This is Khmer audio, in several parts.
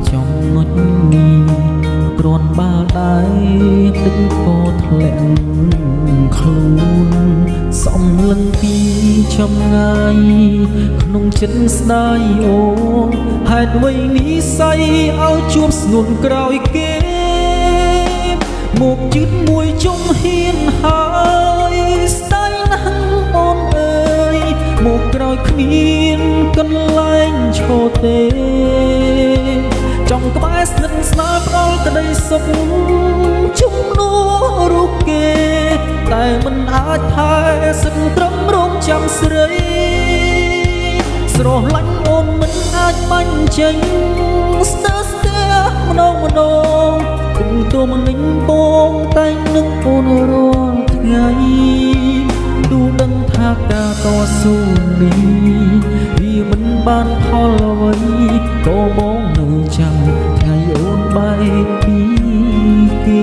ចំណុចនេះគ្រាន់បើដែរតិចក៏ធ្លាក់ខ្លួនសំលឹងពីចម្ងាយក្នុងចិត្តស្ដាយអូនហេតុអ្វីនិស័យឲ្យជួបស្ងួនក្រោយគេមកជិតមួយជុំហ៊ានហើយស្ដាយណាស់អូនអើយមកក្រោយគ្មានកន្លែងឈរទេចង់ក្បែរស្និទ្ធស្នាលផ្ដល់ក្តីសុខជំនួរូបគេតែមិនអាចថែសិនត្រឹមរងចាំស្រីស្រឡាញ់អូនមិនអាចបាញ់ចេញស្ទើស្ទះម្ដងម្ដងគុំទួមនិញបងតែងនឹងអូនរាល់ថ្ងៃទូដឹងថាការតស៊ូនេះវាមិនបានផលអ្វីក៏បងនៅចាំថ្ងៃអូនបែកពីគេ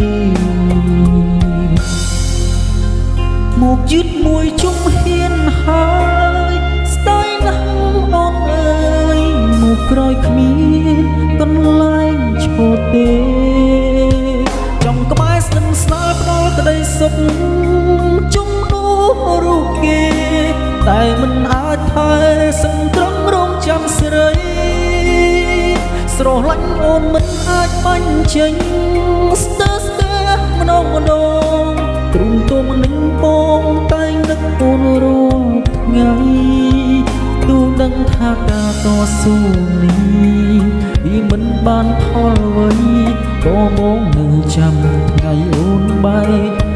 មកយឺតមួយជុំហ៊ានហើយស្ដាយណាស់អូនអើយមកក្រោយគ្មានកន្លែងឈរទេចង់ក្បែរស្និទ្ធស្នាលផ្ដល់ក្តីសុខជំនួរូបគេតែមិនអាចថែសឹងត្រឹមរងចាំស្រីស្រឡាញ់អូនមិនអាចបាញ់ចេញស្ទើស្ទះម្ដងម្ដងទ្រុំទុំនឹងបងតែងនឹកអូនរាល់ថ្ងៃទូដឹងថាការតស៊ូនេះវាមិនបានផលអ្វីក៏បងនៅចាំថ្ងៃអូនបែក